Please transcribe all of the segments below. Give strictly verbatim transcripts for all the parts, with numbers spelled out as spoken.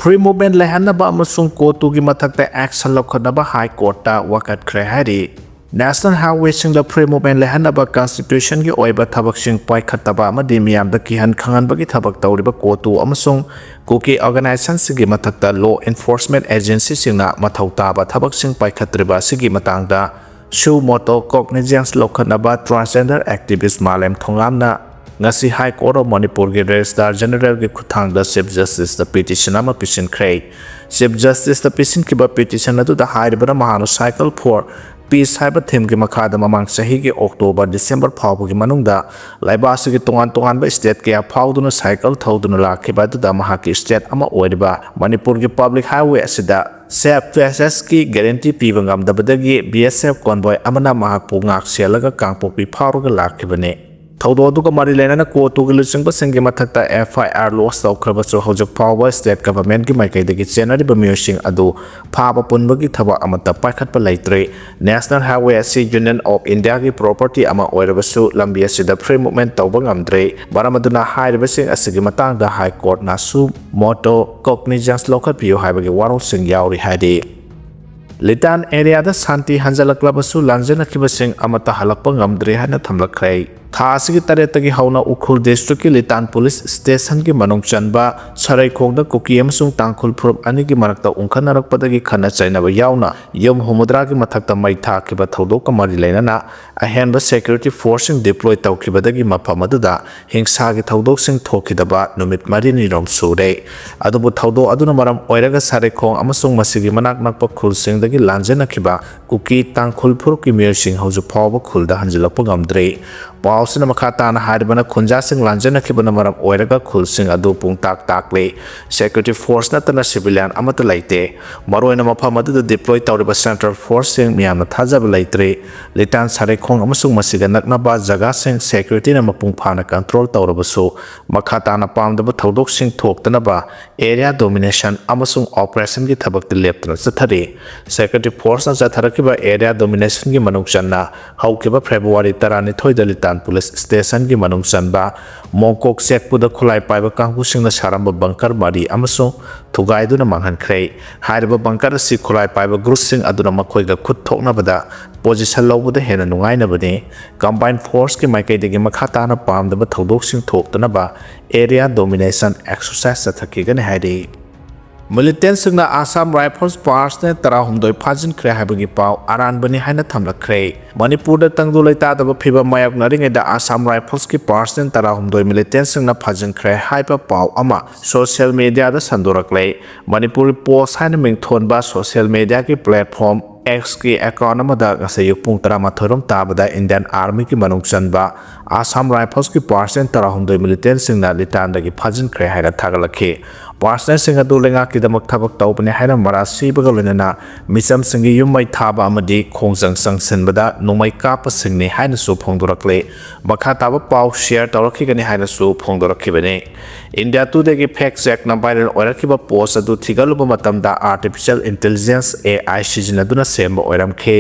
Free movement ꯂꯩꯍꯟꯅꯕ ꯑꯃꯁꯨꯡ ꯀꯣꯇꯨꯒꯤ ꯃꯊꯛꯇ action ꯂꯧꯈꯠꯅꯕ High Courtꯇ ꯋꯥꯀꯠꯈ꯭ꯔꯦ ꯍꯥꯏꯔꯤ꯫ National Highwayꯁꯤꯡꯗ free movement ꯂꯩꯍꯟꯅꯕ Constitutionꯒꯤ ꯑꯣꯏꯕ ꯊꯕꯛꯁꯤꯡ ꯄꯥꯏꯈꯠꯇꯕ ꯑꯃꯗꯤ ꯃꯤꯌꯥꯝꯗ ꯀꯤꯍꯟ ꯈꯪꯍꯟꯕꯒꯤ ꯊꯕꯛ ꯇꯧꯔꯤꯕ ꯀꯣꯇꯨ ꯑꯃꯁꯨꯡ ꯀꯨꯀꯤ organisationꯁꯤꯡꯒꯤ ꯃꯊꯛꯇ law enforcement agencyꯁꯤꯡꯅ ꯃꯊꯧ ꯇꯥꯕ ꯊꯕꯛꯁꯤꯡ ꯄꯥꯏꯈꯠꯇ꯭ꯔꯤꯕ ꯑꯁꯤꯒꯤ ꯃꯇꯥꯡꯗ suo motu cognizance ꯂꯧꯈꯠꯅꯕ transgender activist ꯃꯥꯂꯦꯝ ꯊꯣꯉꯥꯝꯅ ꯉꯁꯤ High Court of ꯃꯅꯤꯄꯨꯔꯒꯤ Registrar Generalꯒꯤ ꯈꯨꯠꯊꯥꯡꯗ Chief Justiceꯇ petition ꯑꯃ ꯄꯤꯁꯤꯟꯈ꯭ꯔꯦ꯫ Chief Justiceꯇ ꯄꯤꯁꯤꯟꯈꯤꯕ petition ꯑꯗꯨꯗ ꯍꯥꯏꯔꯤꯕꯅ ꯃꯍꯥꯛꯅ Cycle for Peace ꯍꯥꯏꯕ themeꯒꯤ ꯃꯈꯥꯗ ꯃꯃꯥꯡ ꯆꯍꯤꯒꯤ October December ꯐꯥꯎꯕꯒꯤ ꯃꯅꯨꯡꯗ ꯂꯩꯕꯥꯛ ꯑꯁꯤꯒꯤ ꯇꯣꯉꯥꯟ ꯇꯣꯉꯥꯟꯕ state ꯀꯌꯥ ꯐꯥꯎꯗꯨꯅ cycle ꯊꯧꯗꯨꯅ ꯂꯥꯛꯈꯤꯕ ꯑꯗꯨꯗ ꯃꯍꯥꯛꯀꯤ state ꯑꯃ ꯑꯣꯏꯔꯤꯕ ꯃꯅꯤꯄꯨꯔꯒꯤ public highway ꯑꯁꯤꯗ safe passage ꯀꯤ guarantee ꯄꯤꯕ ꯉꯝꯗꯕꯗꯒꯤ B S F convoy ꯑꯃꯅ ꯃꯍꯥꯛꯄꯨ ꯉꯥꯛ ꯁꯦꯜꯂꯒ ꯀꯥꯡꯄꯣꯛꯄꯤ ꯐꯥꯎꯔꯒ ꯂꯥꯛꯈꯤꯕꯅꯤ꯫ ꯊꯧꯗꯣꯛ ꯑꯗꯨꯒ ꯃꯔꯤ ꯂꯩꯅꯅ ꯀꯣꯇꯨꯒꯤ ꯂꯨꯆꯤꯡꯕꯁꯤꯡꯒꯤ ꯃꯊꯛꯇ F I R lodge ꯇꯧꯈ꯭ꯔꯕꯁꯨ ꯍꯧꯖꯤꯛ ꯐꯥꯎꯕ state governmentꯀꯤ ꯃꯥꯏꯀꯩꯗꯒꯤ ꯆꯦꯟꯅꯔꯤꯕ ꯃꯤꯑꯣꯏꯁꯤꯡ ꯑꯗꯨ ꯐꯥꯕ ꯄꯨꯟꯕꯒꯤ ꯊꯕꯛ ꯑꯃꯠꯇ ꯄꯥꯏꯈꯠꯄ ꯂꯩꯇ꯭ꯔꯤ꯫ National Highway ꯑꯁꯤ Union of Indiaꯒꯤ property ꯑꯃ ꯑꯣꯏꯔꯕꯁꯨ ꯂꯝꯕꯤ ꯑꯁꯤꯗ free movement ꯇꯧꯕ ꯉꯝꯗ꯭ꯔꯤ꯫ ꯃꯔꯝ ꯑꯗꯨꯅ ꯍꯥꯏꯔꯤꯕꯁꯤꯡ ꯑꯁꯤꯒꯤ ꯃꯇꯥꯡꯗ High Courtꯅ suo motu cognizance ꯂꯧꯈꯠꯄꯤꯌꯨ ꯍꯥꯏꯕꯒꯤ ꯋꯥꯔꯣꯜꯁꯤꯡ ꯌꯥꯎꯔꯤ ꯍꯥꯏꯔꯤ꯫ ꯂꯤꯇꯥꯟ areaꯗ ꯁꯥꯟꯇꯤ ꯍꯟꯖꯤꯜꯂꯛꯂꯕꯁꯨ ꯂꯥꯟꯖꯦꯟꯅꯈꯤꯕꯁꯤꯡ ꯑꯃꯠꯇ ꯍꯜꯂꯛꯄ ꯉꯝꯗ꯭ꯔꯤ ꯍꯥꯏꯅ ꯊꯝꯂꯛꯈ꯭ꯔꯦ꯫ ꯊꯥ ꯑꯁꯤꯒꯤ ꯇꯔꯦꯠꯇꯒꯤ ꯍꯧꯅ ꯎꯈ꯭ꯔꯨꯜ districtꯀꯤ ꯂꯤꯇꯥꯟ police stationꯒꯤ ꯃꯅꯨꯡ ꯆꯟꯕ ꯁꯔꯩꯈꯣꯡꯗ ꯀꯨꯀꯤ ꯑꯃꯁꯨꯡ ꯇꯥꯡꯈꯨꯜ ꯐꯨꯔꯨꯞ ꯑꯅꯤꯒꯤ ꯃꯔꯛꯇ ꯎꯪꯈꯠꯅꯔꯛꯄꯗꯒꯤ ꯈꯠꯅ ꯆꯩꯅꯕ ꯌꯥꯎꯅ ꯌꯨꯝ ꯍꯨꯝꯐꯨꯇꯔꯥꯒꯤ ꯃꯊꯛꯇ ꯃꯩ ꯊꯥꯈꯤꯕ ꯊꯧꯗꯣꯛꯀ ꯃꯔꯤ ꯂꯩꯅꯅ ꯑꯍꯦꯟꯕ security forceꯁꯤꯡ deploy ꯇꯧꯈꯤꯕꯗꯒꯤ ꯃꯐꯝ ꯑꯗꯨꯗ ꯍꯤꯡꯁꯥꯒꯤ ꯊꯧꯗꯣꯛꯁꯤꯡ ꯊꯣꯛꯈꯤꯗꯕ ꯅꯨꯃꯤꯠ ꯃꯔꯤꯅꯤꯔꯣꯝ ꯁꯨꯔꯦ꯫ ꯑꯗꯨꯕꯨ ꯊꯧꯗꯣꯛ ꯑꯗꯨꯅ ꯃꯔꯝ ꯑꯣꯏꯔꯒ ꯁꯔꯩꯈꯣꯡ ꯑꯃꯁꯨꯡ ꯃꯁꯤꯒꯤ ꯃꯅꯥꯛ ꯅꯛꯄ ꯈꯨꯜꯁꯤꯡꯗꯒꯤ ꯂꯥꯟꯖꯦꯟꯅꯈꯤꯕ ꯀꯨꯀꯤ ꯇꯥꯡꯈꯨꯜ ꯐꯨꯔꯨꯞꯀꯤ ꯃꯤꯑꯣꯏꯁꯤꯡ ꯍꯧꯖꯤꯛ ꯐꯥꯎꯕ ꯈꯨꯜꯗ ꯍꯟꯖꯤꯜꯂꯛꯄ ꯉꯝꯗ꯭ꯔꯤ꯫ ꯄꯥꯎꯁꯤꯅ ꯃꯈꯥ ꯇꯥꯅ ꯍꯥꯏꯔꯤꯕꯅ ꯈꯨꯟꯖꯥꯁꯤꯡ ꯂꯥꯟꯖꯦꯟꯅꯈꯤꯕꯅ ꯃꯔꯝ ꯑꯣꯏꯔꯒ ꯈꯨꯜꯁꯤꯡ ꯑꯗꯨ ꯄꯨꯡꯇꯥꯛ ꯇꯥꯛꯂꯤ꯫ Security force ꯅꯠꯇꯅ civilian ꯑꯃꯠꯇ ꯂꯩꯇꯦ꯫ ꯃꯔꯨꯑꯣꯏꯅ ꯃꯐꯝ ꯑꯗꯨꯗ deploy ꯇꯧꯔꯤꯕ central forceꯁꯤꯡ ꯃꯤꯌꯥꯝꯅ ꯊꯥꯖꯕ ꯂꯩꯇ꯭ꯔꯤ꯫ ꯂꯤꯇꯥꯟ ꯁꯔꯩꯈꯣꯡ ꯑꯃꯁꯨꯡ ꯃꯁꯤꯒ ꯅꯛꯅꯕ ꯖꯒꯥꯁꯤꯡ securityꯅ ꯃꯄꯨꯡ ꯐꯥꯅ control ꯇꯧꯔꯕꯁꯨ ꯃꯈꯥ ꯇꯥꯅ ꯄꯥꯝꯗꯕ ꯊꯧꯗꯣꯛꯁꯤꯡ ꯊꯣꯛꯇꯅꯕ area domination ꯑꯃꯁꯨꯡ operationꯒꯤ ꯊꯕꯛꯇꯤ ꯂꯦꯞꯇꯅ ꯆꯠꯊꯔꯤ꯫ Security forceꯅ ꯆꯠꯊꯔꯛꯈꯤꯕ area dominationꯒꯤ ꯃꯅꯨꯡ ꯆꯟꯅ ꯍꯧꯈꯤꯕ February ꯇꯔꯥꯅꯤꯊꯣꯏꯗ ꯂꯤꯇꯥꯟ ꯄꯨꯂꯤꯁ ꯁ꯭ꯇꯦꯁꯟꯒꯤ ꯃꯅꯨꯡ ꯆꯟꯕ ꯃꯣꯡꯀꯣꯛ ꯆꯦꯛꯄꯨꯗ ꯈꯨꯠꯂꯥꯏ ꯄꯥꯏꯕ ꯀꯥꯡꯕꯨꯁꯤꯡꯅ ꯁꯥꯔꯝꯕ ꯕꯪꯀꯔ ꯃꯔꯤ ꯑꯃꯁꯨ ꯊꯨꯒꯥꯏꯗꯨꯅ ꯃꯥꯡꯍꯟꯈ꯭ꯔꯦ꯫ ꯍꯥꯏꯔꯤꯕ ꯕꯪꯀꯔ ꯑꯁꯤ ꯈꯨꯠꯂꯥꯏ ꯄꯥꯏꯕ ꯒ꯭ꯔꯨꯞꯁꯤꯡ ꯑꯗꯨꯅ ꯃꯈꯣꯏꯒ ꯈꯨꯠ ꯊꯣꯛꯅꯕꯗ ꯄꯣꯖꯤꯁꯟ ꯂꯧꯕꯗ ꯍꯦꯟꯅ ꯅꯨꯡꯉꯥꯏꯅꯕꯅꯤ꯫ ꯀꯝꯕꯥꯏꯟ ꯐꯣꯔꯁꯀꯤ ꯃꯥꯏꯀꯩꯗꯒꯤ ꯃꯈꯥ ꯇꯥꯅ ꯄꯥꯝꯗꯕ ꯊꯧꯗꯣꯛꯁꯤꯡ ꯊꯣꯛꯇꯅꯕ ꯑꯦꯔꯤꯌꯥ ꯗꯣꯃꯤꯅꯦꯁꯟ ꯑꯦꯛꯁꯔꯁꯥꯏꯁ ꯆꯠꯊꯈꯤꯒꯅꯤ ꯍꯥꯏꯔꯤ꯫ ꯃꯤꯂꯤꯇꯦꯟꯁꯤꯡꯅ ꯑꯁꯥꯝ ꯔꯥꯏꯐꯜꯁ ꯄꯥꯔꯁꯅꯦꯜ ꯇꯔꯥꯍꯨꯝꯗꯣꯏ ꯐꯥꯖꯤꯟꯈ꯭ꯔꯦ ꯍꯥꯏꯕꯒꯤ ꯄꯥꯎ ꯑꯔꯥꯟꯕꯅꯤ ꯍꯥꯏꯅ ꯊꯝꯂꯛꯈ꯭ꯔꯦ꯫ ꯃꯅꯤꯄꯨꯔꯗ ꯇꯪꯗꯨ ꯂꯩꯇꯥꯗꯕ ꯐꯤꯕꯝ ꯃꯥꯌꯣꯛꯅꯔꯤꯉꯩꯗ ꯑꯁꯥꯝ ꯔꯥꯏꯐꯜꯁꯀꯤ ꯄꯥꯔꯁꯅꯦꯜ ꯇꯔꯥꯍꯨꯝꯗꯣꯏ ꯃꯤꯂꯤꯇꯦꯟꯁꯤꯡꯅ ꯐꯥꯖꯤꯟꯈ꯭ꯔꯦ ꯍꯥꯏꯕ ꯄꯥꯎ ꯑꯃ ꯁꯣꯁꯤꯌꯦꯜ ꯃꯤꯗꯤꯌꯥꯗ ꯁꯟꯗꯣꯔꯛꯂꯦ꯫ ꯃꯅꯤꯄꯨꯔꯤ ꯄꯣꯁ ꯍꯥꯏꯅ ꯃꯤꯡꯊꯣꯟꯕ ꯁꯣꯁꯤꯌꯦꯜ ꯃꯤꯗꯤꯌꯥꯒꯤ ꯄ꯭ꯂꯦꯠꯐꯣꯝ ꯑꯦꯛꯁꯀꯤ ꯑꯦꯀꯥꯎꯟ ꯑꯃꯗ ꯉꯁꯥꯏ ꯑꯌꯨꯛ ꯄꯨꯡ ꯇꯔꯥꯃꯥꯊꯣꯏ ꯔꯣꯝ ꯇꯥꯕꯗ ꯏꯟꯗꯤꯌꯟ ꯑꯥꯔꯃꯤꯒꯤ ꯃꯅꯨꯡ ꯆꯟꯕ ꯑꯁꯥꯝ ꯔꯥꯏꯐꯜꯁꯀꯤ ꯄꯥꯔꯁꯅꯦꯜ ꯇꯔꯥꯍꯨꯝꯗꯣꯏ ꯃꯤꯂꯤꯇꯦꯟꯁꯤꯡꯅ ꯂꯤꯇꯥꯟꯗꯒꯤ ꯐꯥꯖꯤꯟꯈ꯭ꯔꯦ ꯍꯥꯏꯅ ꯊꯥꯒꯠꯂꯛꯈꯤ꯫ ꯄꯥꯔꯁꯅꯦꯜꯁꯤꯡ ꯑꯗꯨ ꯂꯩꯉꯥꯛꯀꯤꯗꯃꯛ ꯊꯕꯛ ꯇꯧꯕꯅꯤ ꯍꯥꯏꯅ ꯃꯔꯥ ꯁꯤꯕꯒ ꯂꯣꯏꯅꯅ ꯃꯤꯆꯝꯁꯤꯡꯒꯤ ꯌꯨꯝ ꯃꯩ ꯊꯥꯕ ꯑꯃꯗꯤ ꯈꯣꯡꯖꯪ ꯆꯪꯁꯤꯟꯕꯗ ꯅꯣꯡꯃꯩ ꯀꯥꯞꯄꯁꯤꯡꯅꯤ ꯍꯥꯏꯅꯁꯨ ꯐꯣꯡꯗꯣꯔꯛꯂꯤ꯫ ꯃꯈꯥ ꯇꯥꯕ ꯄꯥꯎ ꯁꯤꯌꯔ ꯇꯧꯔꯛꯈꯤꯒꯅꯤ ꯍꯥꯏꯅꯁꯨ ꯐꯣꯡꯗꯣꯔꯛꯈꯤꯕꯅꯤ꯫ ꯏꯟꯗꯤꯌꯥ ꯇꯨꯗꯦꯒꯤ ꯐꯦꯛ ꯆꯦꯛꯅ ꯚꯥꯏꯔꯦꯜ ꯑꯣꯏꯔꯛꯈꯤꯕ ꯄꯣꯁ ꯑꯗꯨ ꯊꯤꯒꯠꯂꯨꯕ ꯃꯇꯝꯗ ꯑꯥꯔꯇꯤꯐꯤꯁꯤꯌꯦꯜ ꯏꯟꯇꯦꯂꯤꯖꯦꯟꯁ, ꯑꯦ ꯑꯥꯏ, ꯁꯤꯖꯤꯟꯅꯗꯨꯅ ꯁꯦꯝꯕ ꯑꯣꯏꯔꯝꯈꯤ꯫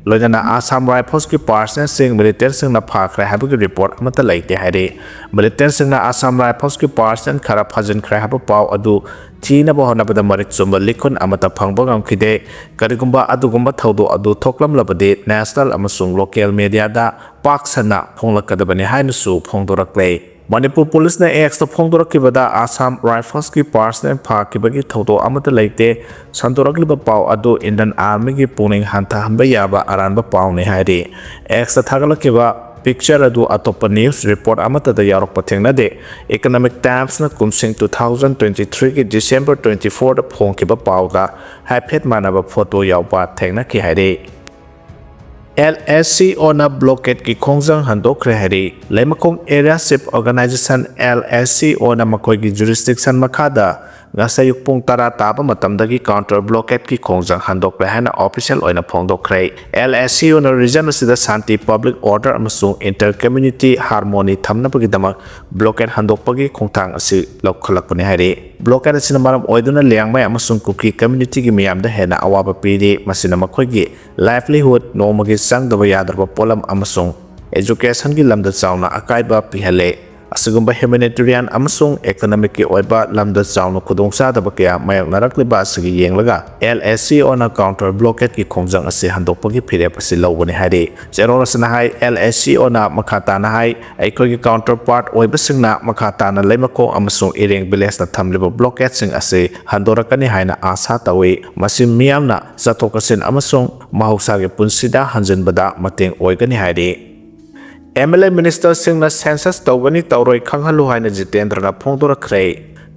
ꯂꯣꯏꯅꯅ ꯑꯁꯥꯝ ꯔꯥꯏꯐꯜꯁꯀꯤ ꯄꯥꯔꯁꯅꯦꯜꯁꯤꯡ ꯃꯤꯂꯤꯇꯦꯟꯁꯤꯡꯅ ꯐꯥꯈ꯭ꯔꯦ ꯍꯥꯏꯕꯒꯤ ꯔꯤꯄꯣꯔꯠ ꯑꯃꯠꯇ ꯂꯩꯇꯦ ꯍꯥꯏꯔꯤ꯫ ꯃꯤꯂꯤꯇꯦꯟꯁꯤꯡꯅ ꯑꯁꯥꯝ ꯔꯥꯏꯐꯜꯁꯀꯤ ꯄꯥꯔꯁꯅꯦꯜ ꯈꯔ ꯐꯥꯖꯤꯟꯈ꯭ꯔꯦ ꯍꯥꯏꯕ ꯄꯥꯎ ꯑꯗꯨ ꯊꯤꯅꯕ ꯍꯣꯠꯅꯕꯗ ꯃꯔꯤꯛ ꯆꯨꯝꯕ ꯂꯤꯈꯨꯟ ꯑꯃꯠꯇ ꯐꯪꯕ ꯉꯝꯈꯤꯗꯦ꯫ ꯀꯔꯤꯒꯨꯝꯕ ꯑꯗꯨꯒꯨꯝꯕ ꯊꯧꯗꯣꯛ ꯑꯗꯨ ꯊꯣꯛꯂꯝꯂꯕꯗꯤ ꯅꯦꯁꯅꯦꯜ ꯑꯃꯁꯨꯡ ꯂꯣꯀꯦꯜ ꯃꯤꯗꯤꯌꯥꯗ ꯄꯥꯛ ꯁꯟꯅ ꯐꯣꯡꯂꯛꯀꯗꯕꯅꯤ ꯍꯥꯏꯅꯁꯨ ꯐꯣꯡꯗꯣꯔꯛꯂꯦ꯫ ꯃꯅꯤꯄꯨꯔ ꯄꯨꯂꯤꯁꯅ ꯑꯦꯛꯁꯇ ꯐꯣꯡꯗꯣꯔꯛꯈꯤꯕꯗ ꯑꯁꯥꯝ ꯔꯥꯏꯐꯜꯁꯀꯤ ꯄꯥꯔꯁꯅꯦꯜ ꯐꯥꯈꯤꯕꯒꯤ ꯊꯧꯗꯣꯛ ꯑꯃꯠꯇ ꯂꯩꯇꯦ꯫ ꯁꯟꯗꯣꯔꯛꯂꯤꯕ ꯄꯥꯎ ꯑꯗꯨ ꯏꯟꯗꯤꯌꯟ ꯑꯥꯔꯃꯤꯒꯤ ꯄꯨꯛꯅꯤꯡ ꯍꯟꯊꯍꯟꯕ ꯌꯥꯕ ꯑꯔꯥꯟꯕ ꯄꯥꯎꯅꯤ ꯍꯥꯏꯔꯤ꯫ ꯑꯦꯛꯁꯇ ꯊꯥꯒꯠꯂꯛꯈꯤꯕ ꯄꯤꯛꯆꯔ ꯑꯗꯨ ꯑꯇꯣꯞꯄ ꯅ꯭ꯌꯨꯁ ꯔꯤꯄꯣꯔꯠ ꯑꯃꯠꯇꯗ ꯌꯥꯎꯔꯛꯄ ꯊꯦꯡꯅꯗꯦ꯫ ꯏꯀꯣꯅꯣꯃꯤꯛ ꯇꯥꯏꯝꯁꯅ ꯀꯨꯝꯁꯤꯡ two thousand twenty threeꯒꯤ December twenty fourꯗ ꯐꯣꯡꯈꯤꯕ ꯄꯥꯎꯒ ꯍꯥꯏꯐꯦꯠ ꯃꯥꯟꯅꯕ ꯐꯣꯇꯣ ꯌꯥꯎꯕ ꯊꯦꯡꯅꯈꯤ ꯍꯥꯏꯔꯤ꯫ ꯑꯦꯜ ꯑꯦꯁ ꯁꯤ ꯑꯣꯅ ꯕ꯭ꯂꯣꯀꯦꯠꯀꯤ ꯈꯣꯡꯖꯪ ꯍꯟꯗꯣꯛꯈ꯭ꯔꯦ ꯍꯥꯏꯔꯤ꯫ Leimakhong area chief organization, L S C ꯑꯣꯅ ꯃꯈꯣꯏꯒꯤ ꯖꯨꯔꯤꯁꯗꯤꯛꯁꯟ ꯃꯈꯥꯗ ꯉꯁꯥꯏ ꯑꯌꯨꯛ ꯄꯨꯡ ꯇꯔꯥ ꯇꯥꯕ ꯃꯇꯝꯗꯒꯤ ꯀꯥꯎꯟꯇꯔ ꯕ꯭ꯂꯣꯀꯦꯠꯀꯤ ꯈꯣꯡꯖꯪ ꯍꯟꯗꯣꯛꯂꯦ ꯍꯥꯏꯅ ꯑꯣꯐꯤꯁꯤꯌꯦꯜ ꯑꯣꯏꯅ ꯐꯣꯡꯗꯣꯛꯈ꯭ꯔꯦ꯫ ꯑꯦꯜ ꯑꯦꯁ ꯁꯤ ꯑꯣꯅ ꯔꯤꯖꯟ ꯑꯁꯤꯗ ꯁꯥꯟꯇꯤ, ꯄꯕ꯭ꯂꯤꯛ ꯑꯣꯔꯗꯔ ꯑꯃꯁꯨꯡ ꯏꯟꯇꯔ ꯀꯝꯃ꯭ꯌꯨꯅꯤꯇꯤ ꯍꯥꯔꯃꯣꯅꯤ ꯊꯝꯅꯕꯒꯤꯗꯃꯛ ꯕ꯭ꯂꯣꯀꯦꯠ ꯍꯟꯗꯣꯛꯄꯒꯤ ꯈꯣꯡꯊꯥꯡ ꯑꯁꯤ ꯂꯧꯈꯠꯂꯛꯄꯅꯤ ꯍꯥꯏꯔꯤ꯫ ꯕ꯭ꯂꯣꯀꯦꯠ ꯑꯁꯤꯅ ꯃꯔꯝ ꯑꯣꯏꯗꯨꯅ ꯂꯤꯌꯥꯡꯃꯩ ꯑꯃꯁꯨꯡ ꯀꯨꯀꯤ ꯀꯝꯃ꯭ꯌꯨꯅꯤꯇꯤꯒꯤ ꯃꯤꯌꯥꯝꯗ ꯍꯦꯟꯅ ꯑꯋꯥꯕ ꯄꯤꯔꯤ꯫ ꯃꯁꯤꯅ ꯃꯈꯣꯏꯒꯤ ꯂꯥꯏꯚꯂꯤꯍꯨꯗ, ꯅꯣꯡꯃꯒꯤ ꯆꯪꯗꯕ ꯌꯥꯗ꯭ꯔꯕ ꯄꯣꯠꯂꯝ ꯑꯃꯁꯨꯡ educationꯒꯤ ꯂꯝꯗ ꯆꯥꯎꯅ ꯑꯀꯥꯏꯕ ꯄꯤꯍꯜꯂꯦ꯫ ꯑꯁꯤꯒꯨꯝꯕ humanitarian ꯑꯃꯁꯨꯡ economicꯀꯤ ꯑꯣꯏꯕ ꯂꯝꯗ ꯆꯥꯎꯅ ꯈꯨꯗꯣꯡꯆꯥꯗꯕ ꯀꯌꯥ ꯃꯥꯌꯣꯛꯅꯔꯛꯂꯤꯕ ꯑꯁꯤꯒꯤ ꯌꯦꯡꯂꯒ, L A C Oꯅ counter blockadeꯀꯤ ꯈꯣꯡꯖꯪ ꯑꯁꯤ ꯍꯟꯗꯣꯛꯄꯒꯤ ꯐꯤꯔꯦꯞ ꯑꯁꯤ ꯂꯧꯕꯅꯤ ꯍꯥꯏꯔꯤ꯫ ꯆꯦꯔꯣꯜ ꯑꯁꯤꯅ ꯍꯥꯏ, L A C Oꯅ ꯃꯈꯥ ꯇꯥꯅ ꯍꯥꯏ, ꯑꯩꯈꯣꯏꯒꯤ counterpart ꯑꯣꯏꯕꯁꯤꯡꯅ ꯃꯈꯥ ꯇꯥꯅ ꯂꯩꯃꯈꯣꯡ ꯑꯃꯁꯨꯡ ꯏꯔꯦꯡ villageꯅ ꯊꯝꯂꯤꯕ blockadeꯁꯤꯡ ꯑꯁꯤ ꯍꯟꯗꯣꯔꯛꯀꯅꯤ ꯍꯥꯏꯅ ꯑꯥꯁꯥ ꯇꯧꯏ꯫ ꯃꯁꯤ ꯃꯤꯌꯥꯝꯅ ꯆꯠꯊꯣꯛ ꯆꯠꯁꯤꯟ ꯑꯃꯁꯨꯡ ꯃꯍꯧꯁꯥꯒꯤ ꯄꯨꯟꯁꯤꯗ ꯍꯟꯖꯤꯟꯕꯗ ꯃꯇꯦꯡ ꯑꯣꯏꯒꯅꯤ ꯍꯥꯏꯔꯤ꯫ M L A ministerꯁꯤꯡꯅ census ꯇꯧꯒꯅꯤ ꯇꯧꯔꯣꯏ ꯈꯪꯍꯜꯂꯨ ꯍꯥꯏꯅ ꯖꯤꯇꯦꯟꯗ꯭ꯔꯅ ꯐꯣꯡꯗꯣꯔꯛꯈ꯭ꯔꯦ꯫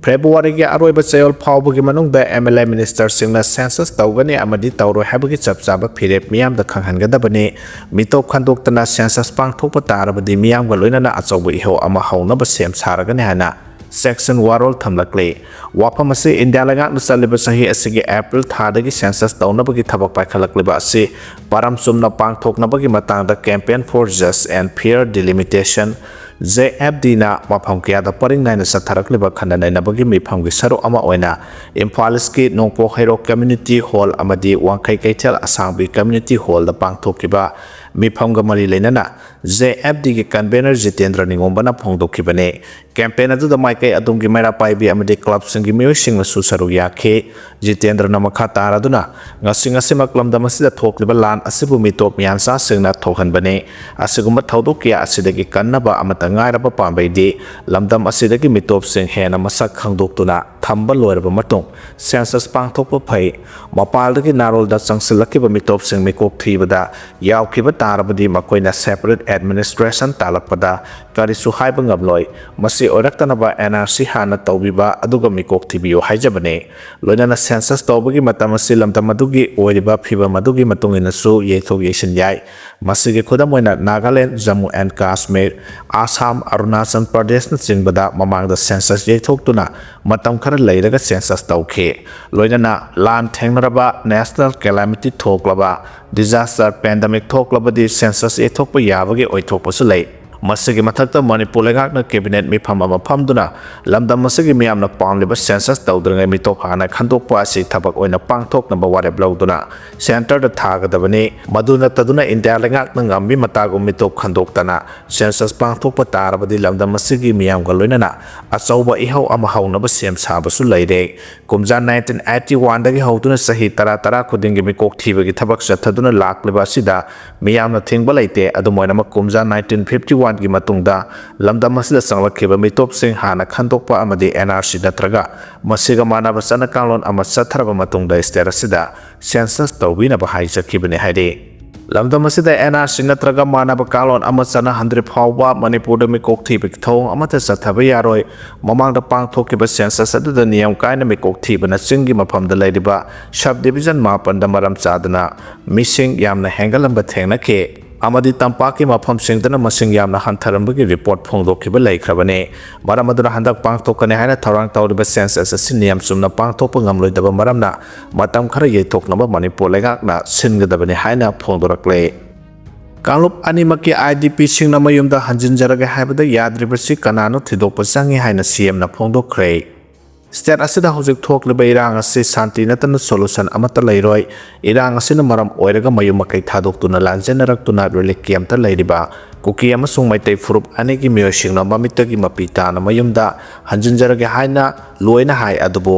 Februaryꯒꯤ ꯑꯔꯣꯏꯕ ꯆꯌꯣꯜ ꯐꯥꯎꯕꯒꯤ ꯃꯅꯨꯡꯗ M L A ministerꯁꯤꯡꯅ census ꯇꯧꯒꯅꯤ ꯑꯃꯗꯤ ꯇꯧꯔꯣꯏ ꯍꯥꯏꯕꯒꯤ ꯆꯞ ꯆꯥꯕ ꯐꯤꯔꯦꯞ ꯃꯤꯌꯥꯝꯗ ꯈꯪꯍꯟꯒꯗꯕꯅꯤ꯫ ꯃꯤꯇꯣꯞ ꯈꯟꯗꯣꯛꯇꯅ census ꯄꯥꯡꯊꯣꯛꯄ ꯇꯥꯔꯕꯗꯤ ꯃꯤꯌꯥꯝꯒ ꯂꯣꯏꯅꯅ ꯑꯆꯧꯕ ꯏꯍꯧ ꯑꯃ ꯍꯧꯅꯕ ꯁꯦꯝ ꯁꯥꯔꯒꯅꯤ ꯍꯥꯏꯅ ꯖꯦꯛꯁꯟ ꯋꯥꯔꯣꯜ ꯊꯝꯂꯛꯂꯤ꯫ ꯋꯥꯐꯝ ꯑꯁꯤ ꯏꯟꯗꯤꯌꯥ ꯂꯩꯉꯥꯛꯅ ꯆꯠꯂꯤꯕ ꯆꯍꯤ ꯑꯁꯤꯒꯤ April ꯊꯥꯗꯒꯤ census ꯇꯧꯅꯕꯒꯤ ꯊꯕꯛ ꯄꯥꯏꯈꯠꯂꯛꯂꯤꯕ ꯑꯁꯤ ꯄꯔꯝ ꯆꯨꯝꯅ ꯄꯥꯡꯊꯣꯛꯅꯕꯒꯤ ꯃꯇꯥꯡꯗ Campaign for Just and Fair Delimitation, J F D ꯅ ꯃꯐꯝ ꯀꯌꯥꯗ ꯄꯔꯤꯡ ꯅꯥꯏꯅ ꯆꯠꯊꯔꯛꯂꯤꯕ ꯈꯟꯅ ꯅꯩꯅꯕꯒꯤ ꯃꯤꯐꯝꯒꯤ ꯁꯔꯨꯛ ꯑꯃ ꯑꯣꯏꯅ ꯏꯝꯐꯥꯜ ꯏꯁꯀꯤ ꯅꯣꯡꯄꯣꯛ ꯍꯩꯔꯣꯛ Community Hall ꯑꯃꯗꯤ ꯋꯥꯡꯈꯩ ꯀꯩꯊꯦꯜ ꯑꯁꯥꯡꯕꯤ Community Hallꯗ ꯄꯥꯡꯊꯣꯛꯈꯤꯕ ꯃꯤꯐꯝꯒ ꯃꯔꯤ ꯂꯩꯅꯅ J F Dꯒꯤ convener Jitendra ꯅꯤꯉꯣꯝꯕꯅ ꯐꯣꯡꯗꯣꯛꯈꯤꯕꯅꯤ꯫ Campaign ꯑꯗꯨꯗ ꯃꯥꯏꯀꯩ ꯑꯗꯨꯝꯒꯤ ꯃꯩꯔꯥ ꯄꯥꯏꯕꯤ ꯑꯃꯗꯤ clubꯁꯤꯡꯒꯤ ꯃꯤꯑꯣꯏꯁꯤꯡꯅꯁꯨ ꯁꯔꯨꯛ ꯌꯥꯈꯤ꯫ ꯖꯤꯇꯦꯟꯗ꯭ꯔꯅ ꯃꯈꯥ ꯇꯥꯔꯗꯨꯅ, ꯉꯁꯤ ꯉꯁꯤꯃꯛ ꯂꯝꯗꯝ ꯑꯁꯤꯗ ꯊꯣꯛꯂꯤꯕ ꯂꯥꯟ ꯑꯁꯤꯕꯨ ꯃꯤꯇꯣꯞ ꯃꯤꯌꯥꯟꯆꯥꯁꯤꯡꯅ ꯊꯣꯛꯍꯟꯕꯅꯤ꯫ ꯑꯁꯤꯒꯨꯝꯕ ꯊꯧꯗꯣꯛ ꯀꯌꯥ ꯑꯁꯤꯗꯒꯤ ꯀꯟꯅꯕ ꯑꯃꯠꯇ ꯉꯥꯏꯔꯕ ꯄꯥꯝꯕꯩꯗꯤ ꯂꯝꯗꯝ ꯑꯁꯤꯗꯒꯤ ꯃꯤꯇꯣꯞꯁꯤꯡ ꯍꯦꯟꯅ ꯃꯁꯛ ꯈꯪꯗꯣꯛꯇꯨꯅ ꯊꯝꯕ ꯂꯣꯏꯔꯕ ꯃꯇꯨꯡ census ꯄꯥꯡꯊꯣꯛꯄ ꯐꯩ꯫ ꯃꯄꯥꯜꯗꯒꯤ ꯅꯥꯔꯣꯜꯗ ꯆꯪꯁꯤꯜꯂꯛꯈꯤꯕ ꯃꯤꯇꯣꯞꯁꯤꯡ ꯃꯤꯀꯣꯛ ꯊꯤꯕꯗ ꯌꯥꯎꯈꯤꯕ ꯇꯥꯔꯕꯗꯤ ꯃꯈꯣꯏꯅ separate administration ꯇꯥꯜꯂꯛꯄꯗ ꯀꯔꯤꯁꯨ ꯍꯥꯏꯕ ꯉꯝꯂꯣꯏ꯫ ꯃꯁꯤ ꯑꯣꯏꯔꯛꯇꯅꯕ N R C ꯍꯥꯟꯅ ꯇꯧꯕꯤꯕ ꯑꯗꯨꯒ ꯃꯤꯀꯣꯛ ꯊꯤꯕꯤꯌꯨ ꯍꯥꯏꯖꯕꯅꯤ꯫ ꯂꯣꯏꯅꯅ census ꯇꯧꯕꯒꯤ ꯃꯇꯝ ꯑꯁꯤ ꯂꯝꯗꯝ ꯑꯗꯨꯒꯤ ꯑꯣꯏꯔꯤꯕ ꯐꯤꯕꯝ ꯑꯗꯨꯒꯤ ꯃꯇꯨꯡ ꯏꯟꯅꯁꯨ ꯌꯩꯊꯣꯛ ꯌꯩꯁꯤꯟ ꯌꯥꯏ꯫ ꯃꯁꯤꯒꯤ ꯈꯨꯗꯝ ꯑꯣꯏꯅ ꯅꯥꯒꯥꯂꯦꯟ, ꯖꯝꯃꯨ ꯑꯦꯟ ꯀꯥꯁꯃꯤꯔ, ꯑꯁꯥꯝ, ꯑꯔꯨꯅꯥꯆꯜ ꯄ꯭ꯔꯗꯦꯁꯅꯆꯤꯡꯕꯗ ꯃꯃꯥꯡꯗ census ꯌꯩꯊꯣꯛꯇꯨꯅ ꯃꯇꯝ ꯈꯔ ꯂꯩꯔꯒ census ꯇꯧꯈꯤ꯫ ꯂꯣꯏꯅꯅ ꯂꯥꯟ ꯊꯦꯡꯅꯔꯕ national calamity ꯊꯣꯛꯂꯕ, disaster pandemic ꯊꯣꯛꯂꯕꯗꯤ census ꯌꯩꯊꯣꯛꯄ ꯌꯥꯕꯒꯤ ꯑꯣꯏꯊꯣꯛꯄꯁꯨ ꯂꯩ꯫ ꯃꯁꯤꯒꯤ ꯃꯊꯛꯇ ꯃꯅꯤꯄꯨꯔ ꯂꯩꯉꯥꯛꯅ cabinet ꯃꯤꯐꯝ ꯑꯃ ꯐꯝꯗꯨꯅ ꯂꯝꯗꯝ ꯑꯁꯤꯒꯤ ꯃꯤꯌꯥꯝꯅ ꯄꯥꯝꯂꯤꯕ census ꯇꯧꯗ꯭ꯔꯤꯉꯩ ꯃꯤꯇꯣꯞ ꯍꯥꯟꯅ ꯈꯟꯗꯣꯛꯄ ꯑꯁꯤ ꯊꯕꯛ ꯑꯣꯏꯅ ꯄꯥꯡꯊꯣꯛꯅꯕ ꯋꯥꯔꯦꯞ ꯂꯧꯗꯨꯅ centreꯗ ꯊꯥꯒꯗꯕꯅꯤ꯫ ꯃꯗꯨ ꯅꯠꯇꯗꯨꯅ ꯏꯟꯗꯤꯌꯥ ꯂꯩꯉꯥꯛꯅ ꯉꯝꯃꯤ ꯃꯇꯥꯒꯨꯝ ꯃꯤꯇꯣꯞ ꯈꯟꯗꯣꯛꯇꯅ census ꯄꯥꯡꯊꯣꯛꯄ ꯇꯥꯔꯕꯗꯤ ꯂꯝꯗꯝ ꯑꯁꯤꯒꯤ ꯃꯤꯌꯥꯝꯒ ꯂꯣꯏꯅꯅ ꯑꯆꯧꯕ ꯏꯍꯧ ꯑꯃ ꯍꯧꯅꯕ ꯁꯦꯝ ꯁꯥꯕꯁꯨ ꯂꯩꯔꯦ꯫ ꯀꯨꯝꯖꯥ nineteen eighty oneꯗꯒꯤ ꯍꯧꯗꯨꯅ ꯆꯍꯤ ꯇꯔꯥ ꯇꯔꯥ ꯈꯨꯗꯤꯡꯒꯤ ꯃꯤꯀꯣꯛ ꯊꯤꯕꯒꯤ ꯊꯕꯛ ꯆꯠꯊꯗꯨꯅ ꯂꯥꯛꯂꯤꯕ ꯑꯁꯤꯗ ꯃꯤꯌꯥꯝꯅ ꯊꯤꯡꯕ ꯂꯩꯇꯦ꯫ ꯑꯗꯨꯝ ꯑꯣꯏꯅꯃꯛ, ꯀꯨꯝꯖꯥ nineteen fifty oneꯒꯤ ꯃꯇꯨꯡꯗ ꯂꯝꯗꯝ ꯑꯁꯤꯗ ꯆꯪꯂꯛꯈꯤꯕ ꯃꯤꯇꯣꯞꯁꯤꯡ ꯍꯥꯟꯅ ꯈꯟꯗꯣꯛꯄ ꯑꯃꯗꯤ NRC ꯅꯠꯇ꯭ꯔꯒ ꯃꯁꯤꯒ ꯃꯥꯟꯅꯕ ꯆꯠꯅ ꯀꯥꯡꯂꯣꯟ ꯑꯃ ꯆꯠꯊꯔꯕ ꯃꯇꯨꯡꯗ state ꯑꯁꯤꯗ census ꯇꯧꯕꯤꯅꯕ ꯍꯥꯏꯖꯈꯤꯕꯅꯤ ꯍꯥꯏꯔꯤ꯫ ꯂꯝꯗꯝ ꯑꯁꯤꯗ NRC ꯅꯠꯇ꯭ꯔꯒ ꯃꯥꯟꯅꯕ ꯀꯥꯡꯂꯣꯟ ꯑꯃ ꯆꯠꯅꯍꯟꯗ꯭ꯔꯤ ꯐꯥꯎꯕ ꯃꯅꯤꯄꯨꯔꯗ ꯃꯤꯀꯣꯛ ꯊꯤꯕꯒꯤ ꯊꯧꯑꯣꯡ ꯑꯃꯠꯇ ꯆꯠꯊꯕ ꯌꯥꯔꯣꯏ꯫ ꯃꯃꯥꯡꯗ ꯄꯥꯡꯊꯣꯛꯈꯤꯕ census ꯑꯗꯨꯗ ꯅꯤꯌꯝ ꯀꯥꯏꯅ ꯃꯤꯀꯣꯛ ꯊꯤꯕꯅ ꯆꯤꯡꯒꯤ ꯃꯐꯝꯗ ꯂꯩꯔꯤꯕ sub division ꯃꯥꯄꯟꯗ ꯃꯔꯝ ꯆꯥꯗꯅ ꯃꯤꯁꯤꯡ ꯌꯥꯝꯅ ꯍꯦꯟꯒꯠꯂꯝꯕ ꯊꯦꯡꯅꯈꯤ ꯑꯃꯗꯤ ꯇꯝꯄꯥꯛꯀꯤ ꯃꯐꯝꯁꯤꯡꯗꯅ ꯃꯁꯤꯡ ꯌꯥꯝꯅ ꯍꯟꯊꯔꯝꯕꯒꯤ report ꯐꯣꯡꯗꯣꯛꯈꯤꯕ ꯂꯩꯈ꯭ꯔꯕꯅꯤ꯫ ꯃꯔꯝ ꯑꯗꯨꯅ ꯍꯟꯗꯛ ꯄꯥꯡꯊꯣꯛꯀꯅꯤ ꯍꯥꯏꯅ ꯊꯧꯔꯥꯡ ꯇꯧꯔꯤꯕ census ꯑꯁꯤ ꯅꯤꯌꯝ ꯆꯨꯝꯅ ꯄꯥꯡꯊꯣꯛꯄ ꯉꯝꯂꯣꯏꯗꯕ ꯃꯔꯝꯅ ꯃꯇꯝ ꯈꯔ ꯌꯩꯊꯣꯛꯅꯕ ꯃꯅꯤꯄꯨꯔ ꯂꯩꯉꯥꯛꯅ ꯁꯤꯟꯒꯗꯕꯅꯤ ꯍꯥꯏꯅ ꯐꯣꯡꯗꯣꯔꯛꯂꯦ꯫ ꯀꯥꯡꯂꯨꯞ ꯑꯅꯤꯃꯛꯀꯤ IDPꯁꯤꯡꯅ ꯃꯌꯨꯝꯗ ꯍꯟꯖꯤꯟꯖꯔꯒꯦ ꯍꯥꯏꯕꯗ ꯌꯥꯗ꯭ꯔꯤꯕꯁꯤ ꯀꯅꯥꯅꯣ ꯊꯤꯗꯣꯛꯄ ꯆꯪꯏ ꯍꯥꯏꯅ CMꯅ ꯐꯣꯡꯗꯣꯛꯈ꯭ꯔꯦ꯫ State ꯑꯁꯤꯗ ꯍꯧꯖꯤꯛ ꯊꯣꯛꯂꯤꯕ ꯏꯔꯥꯡ ꯑꯁꯤ ꯁꯥꯟꯇꯤ ꯅꯠꯇꯅ solution ꯑꯃꯠꯇ ꯂꯩꯔꯣꯏ꯫ ꯏꯔꯥꯡ ꯑꯁꯤꯅ ꯃꯔꯝ ꯑꯣꯏꯔꯒ ꯃꯌꯨꯝ ꯃꯀꯩ ꯊꯥꯗꯣꯛꯇꯨꯅ ꯂꯥꯟꯖꯦꯟꯅꯔꯛꯇꯨꯅ relief campꯇ ꯂꯩꯔꯤꯕ ꯀꯨꯀꯤ ꯑꯃꯁꯨꯡ ꯃꯩꯇꯩ ꯐꯨꯔꯨꯞ ꯑꯅꯤꯒꯤ ꯃꯤꯑꯣꯏꯁꯤꯡꯅ ꯃꯃꯤꯠꯇꯒꯤ ꯃꯄꯤ ꯇꯥꯅ ꯃꯌꯨꯝꯗ ꯍꯟꯖꯤꯟꯖꯔꯒꯦ ꯍꯥꯏꯅ ꯂꯣꯏꯅ ꯍꯥꯏ, ꯑꯗꯨꯕꯨ